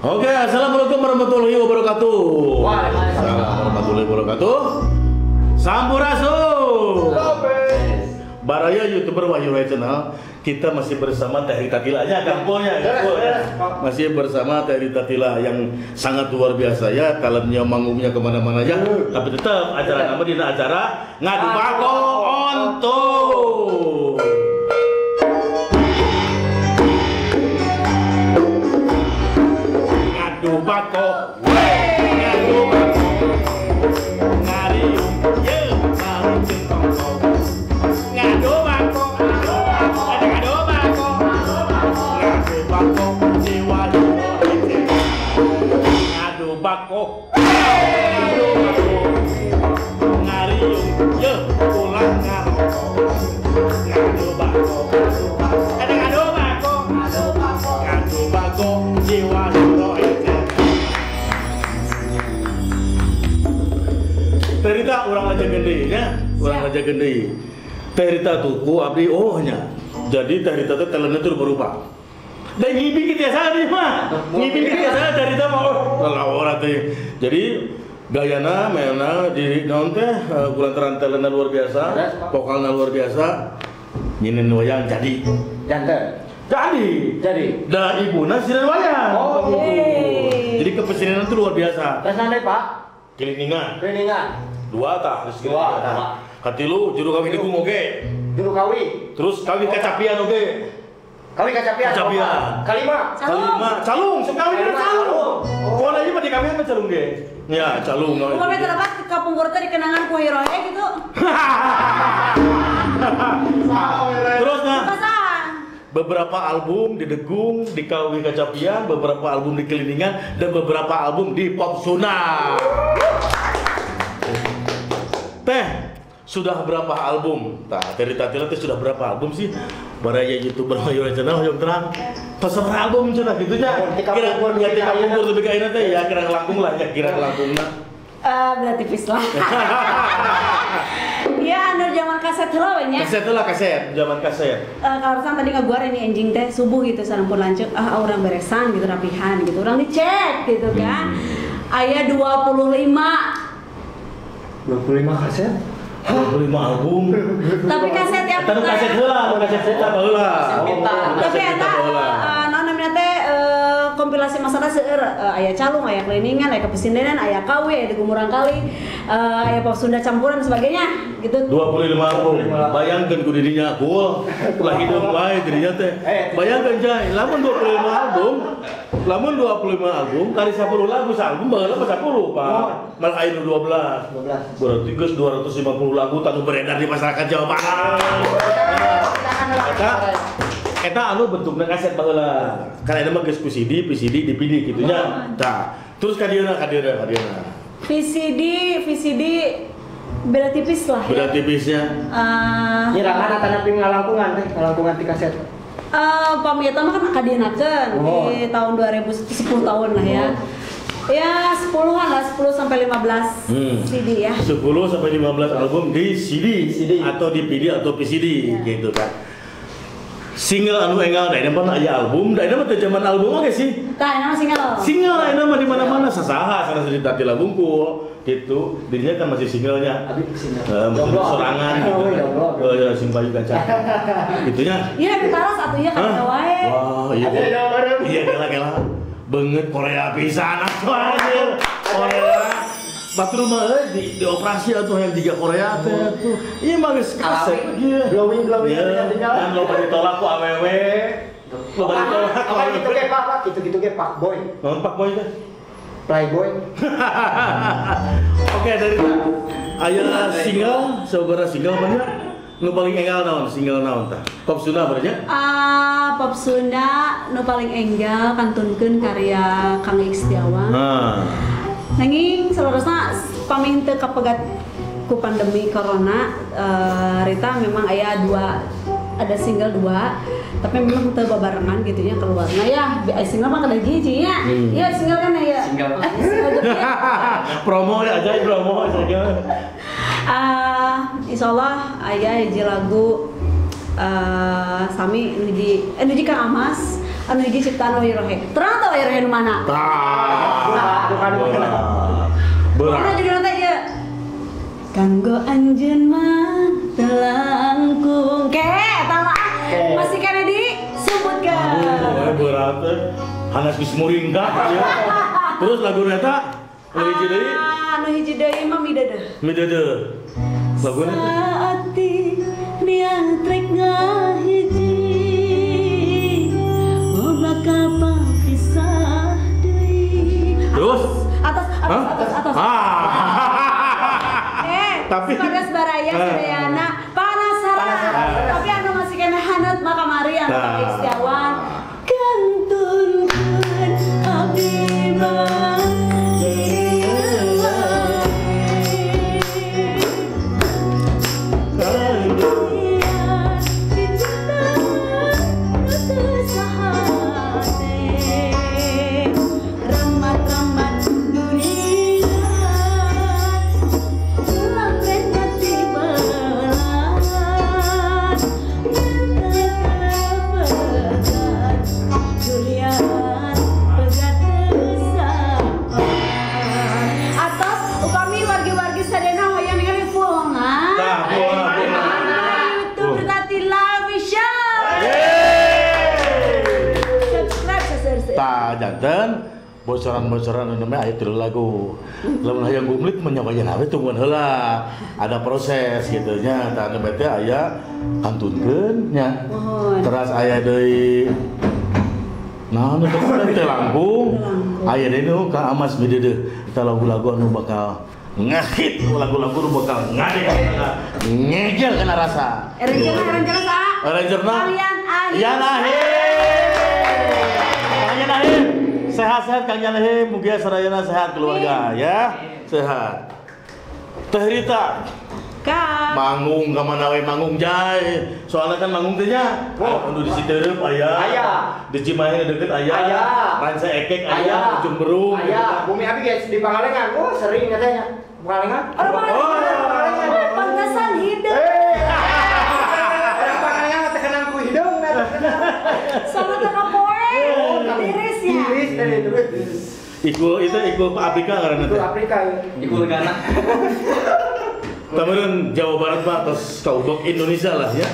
Oke, assalamualaikum warahmatullahi wabarakatuh. Waalaikumsalam warahmatullahi wabarakatuh. Sampurasun. Baraya YouTuber Wahyu Roy Channel, kita masih bersama Teh Rita Tila ya, kampungnya ya. Masih bersama Teh Rita Tila yang sangat luar biasa ya, talentnya manggungnya kemana-mana ya. Tapi tetap acara nama dina acara ngadu bako onto. Ngadu bako, ngadu bako, ngariung ye, ngariung tongko. Ngadu bako, ngadu bako, ngadu bako, jiwa ngadu bako, ngadu bako, ngariung ye, pulang ngaroko. Ngadu bako, ngadu bako, ngadu bako, jiwa. Teh Rita urang lajeng deui nya, urang lajeng deui. Teh Rita tuh ku abdi oh nya. Jadi Teh Rita teh talentnya tuh berubah. Dan ngibing kieu tiasa deui mah. Ngibing kieu tiasa Teh Rita mah oh lalawara teh. Jadi gayana mainna di naon teh kulantaran talentna luar biasa, vokalna luar biasa. Nyieun wayang jadi. Janten. Jadi. Jadi. Da ibuna sireun wayang. Oh. Jadi kepesinian itu luar biasa. Tes nande, Pak. Kiliningan. Kiliningan. Dua tah, terus dua tah. Katilu juru kawin degung oge. Juru kawin. Terus kawin kacapian oge. Kawin kacapian. Kacapian. Kalima. Kalima. Calung, sekawin itu calung. Pokona ieu mah dikawin mah calung ge. Ya, calung. Kumaha teh lepas kapungkur teh dikenangan ku Wahyu Roy gitu. Terus nah. Beberapa album di Degung, di Kawin Kacapian, beberapa album di Keliningan, dan beberapa album di Pop Sunda. Teh, sudah berapa album? Tah, Teh Rita Tila teh sudah berapa album sih? Baraya YouTuber Wahyu Roy Channel hoyong terang. Peserta album cenah gitu nya. Kira ya ti kapungkur teh ka ayeuna teh ya kira langkung lah ya kira langkungna. Beda tipis lah. Ya, anu zaman kaset heula we nya. Kaset heula kaset, zaman kaset. Kalau tadi ngaguar ini anjing teh subuh gitu sareng pun lanceuk, ah urang beresan gitu rapihan gitu. Urang dicek gitu kan. Aya 25. 25 kaset? 25 album. Tapi kaset yang bukan kaset heula, kaset eta baheula. Tapi eta naon namanya teh kompilasi masalah seueur aya calung, aya keliningan, aya kepesindenan, aya KW, aya Degumurang Kali, aya pop Sunda campuran sebagainya gitu. 25 album. Bayangkeun ku dirinya gol, ulah hideung wae dirinya teh. Bayangkeun jai, lamun 25 album, lamun 25 album kali 10 lagu saalbum baheula mah 10, Pak. Malah aya nu 12. 12. Berarti geus 250 lagu tanu beredar di masyarakat Jawa Barat. Eta anu bentukna kaset baheula. Kan eta mah geus ku CD, VCD, DVD kitu nya. Tah, terus ka dieuna ka dieuna ka dieuna. VCD, VCD beda tipis lah. Beda tipisnya. Nyirangan atanapi ngalangkungan teh, ngalangkungan ti kaset. Pami eta mah kan kadieunakeun di tahun 2010 tahun lah ya. Ya, 10-an lah, 10 sampai 15 CD ya. 10 sampai 15 album di CD, CD atau di PD atau VCD ya. Gitu kan. Single anu enggal da mah aya album, da mah teu zaman album oge sih. Tah, eta mah single. Single eta mah di mana-mana sasaha sana Rita Tila bungkul gitu. Dirinya kan masih singlenya. Abi single. Heeh, sorangan gitu. Oh ya sing payu kaca. Gitunya. Iya, ditaras atuh ieu kan wae. Wah, iya. Iya, kela-kela. Banget Korea pisan atuh anjir. Korea. Batur mah euy dioperasi atuh yang jiga Korea teh atuh. Ieu mah geus kaset ieu. Glowing glowing tinggal. Kan loba ditolak ku awewe. Loba ditolak ku awewe. Gitu ge Pak, gitu-gitu ge Pak Boy. Naon Pak Boy teh? Playboy. Oke, dari aya single, sabaraha single banyak? Nu paling enggal naon? Single naon tah? Pop Sunda berarti? Pop Sunda nu paling enggal kantunkeun karya Kang Ik Setiawan. Nah. Nanging salarosna pamih teu kapegat ku pandemi corona, Rita memang aya dua, ada single dua, tapi memang teu babarengan gitu nya keluarna ya. Single mah kada hiji nya. Iya single kan ya. Single. Single promo ya aja promo saja. Insyaallah aya hiji lagu sami nuji Kang Amas Anu hiji ciptaan Wahyu Rohe. Terang teu Wahyu Rohe nu mana? Tah. Berat. Pokokna judulna teh ieu. Kanggo anjeun mah teu langkung. Ke eta mah masih keneh disebutkeun. Aduh, berat teh. Hanas geus muringkak ya. Terus lagu eta nu hiji deui? Anu hiji deui mah Mideudeeh. Mideudeeh. Laguna teh. Saati niat rek ngahiji. Oh bakal papisah deui. Terus atas atas atas. Tapi Bagas Baraya Sadayana Panasara. Tapi anu masih kena haneut mah kamari anu Taufik Setiawan. Kantunkeun abdi mah. Janten bocoran-bocoran anu namanya aya tilu lagu. Lamun hayang gumlit mah nyoba we tungguan heula. Ada proses gitu nya. Tah anu teh aya kantunkeun nya. Teras aya deui naon teh teh langkung. Aya deui nu Kang Amas Mideudeeh. Eta lagu-lagu anu bakal ngahit, lagu-lagu nu bakal ngade ngegel kana rasa. Rencana saha? Rencana Yan Ahim. Kang Yan Ahim, sehat-sehat Kang Yan Ahim, mugia sadayana sehat keluarga ya, sehat. Teh Rita, Kang manggung ka mana we manggung jai, soalnya kan manggung teh nya, anu di Citeureup aya, di Cimahi deket aya, Ranca Ekek aya, Ujung Berung, aya, Bumi Abi guys di Pangalengan, oh sering katanya, Pangalengan, oh Pangalengan, pantesan hidup, orang Pangalengan terkenal ku hidung, sama teka poe. Tiris ya. Tiris dari itu. Ikul itu ikul Afrika karena itu. Afrika. Ikul Ghana. Tamureun Jawa Barat mah atas kaubok Indonesia lah ya.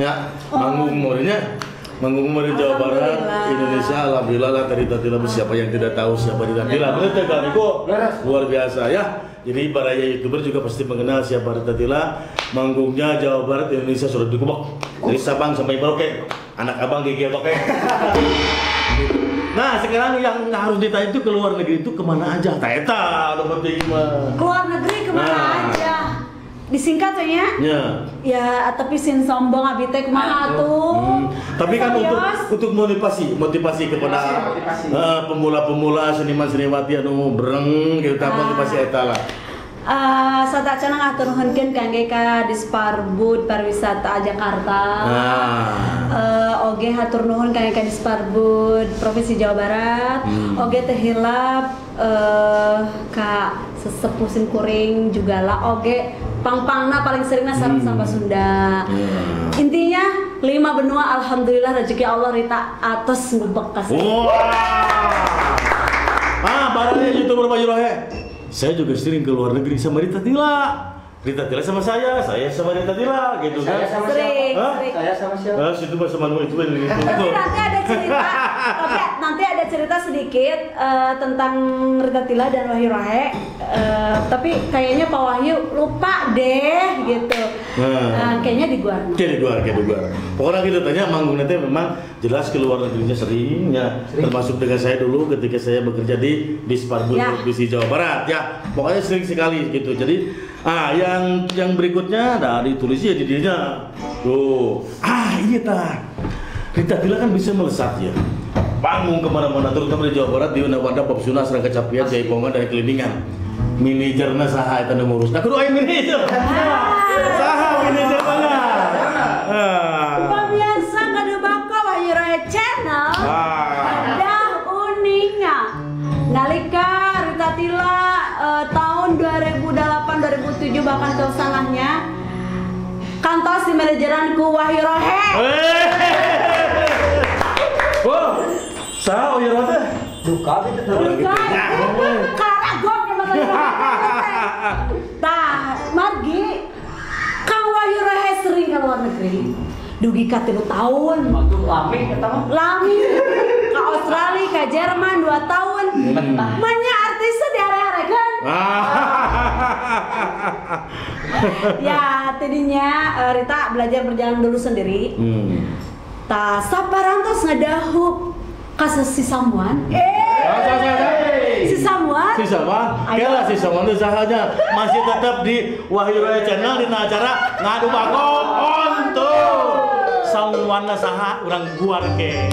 Ya, manggung meureunnya. Manggung meureun Jawa Barat, Indonesia alhamdulillah lah Rita Tila siapa yang tidak tahu siapa Rita Tila. Bener teh Kang Riko? Luar biasa ya. Jadi para YouTuber juga pasti mengenal siapa Rita Tila. Manggungnya Jawa Barat Indonesia sudah dikubok. Dari Sabang sampai Merauke. Anak abang gigi oke. Nah sekarang yang harus ditanya itu ke luar negeri itu kemana aja? Teta, nomor 5. Keluar negeri kemana aja? Disingkat ya? Ya. Ya, tapi sin sombong abi teh kumaha atuh. Tapi kan untuk motivasi kepada pemula-pemula seniman-seniwati anu breng gitu motivasi eta lah. Satacana ngatur nuhunkeun kangge ka Disparbud Pariwisata Jakarta. Oge hatur nuhun kangge ka Disparbud Provinsi Jawa Barat. Oge teu hilap ka sesepuh simkuring juga lah oge pangpangna paling seringna sareng sampah Sunda. Intinya 5 benua alhamdulillah rezeki Allah Rita atos ngubek ka. Wah. Ah, barangnya YouTuber Wahyu Rohe. Saya juga sering ke luar negeri sama Rita Tila. Rita Tila sama saya sama Rita Tila gitu kan. Saya sama siapa? Saya sama siapa? Ah, situ mah sama itu gitu. Tapi nanti ada cerita, tapi nanti ada cerita sedikit tentang Rita Tila dan Wahyu Rohe. Tapi kayaknya Pak Wahyu lupa deh gitu. Kayaknya di Guar. Kayak di Guar. Pokoknya kita tanya manggung nanti memang jelas ke luar negerinya sering ya. Termasuk dengan saya dulu ketika saya bekerja di Disparbud Provinsi Jawa Barat ya. Pokoknya sering sekali gitu. Jadi yang berikutnya ada ditulisnya di dirinya. Tuh. Iya tah. Rita Tila kan bisa melesat ya. Panggung kemana-mana terutama di Jawa Barat di Wadah Popsuna Serang Kecapian Jaipongan dari Keliningan. Manajerna saha eta nu ngurus. Nah kudu aya manajer. Saha manajerna? Pemirsa Ngadebako Wahyu Rohe Channel. Dah uninga. Nalika Rita Tila tahun 2008 2007 bahkan kesanahnya kantos di manajeran ku Wahyu Rohe. Oh, saha Wahyu Rohe teh? Duka gitu tuh. Duka. Karagok emang. Tah, margi Kang Wahyu Rohe sering ke luar negeri. Dugi ka 3 tahun. Waktu lami eta mah. Lami ke Australia, ke Jerman 2 tahun. Manya artisnya diare-arekeun. Ya, tadinya Rita belajar berjalan dulu sendiri. Tah saparantos ngadahup ka si Samuan. Si Samuan. Si Samuan. Kela si Samuan itu sahanya masih tetap di Wahyu Rohe Channel dina acara Ngadu Bagong on tour. Samuan saha urang guar ke.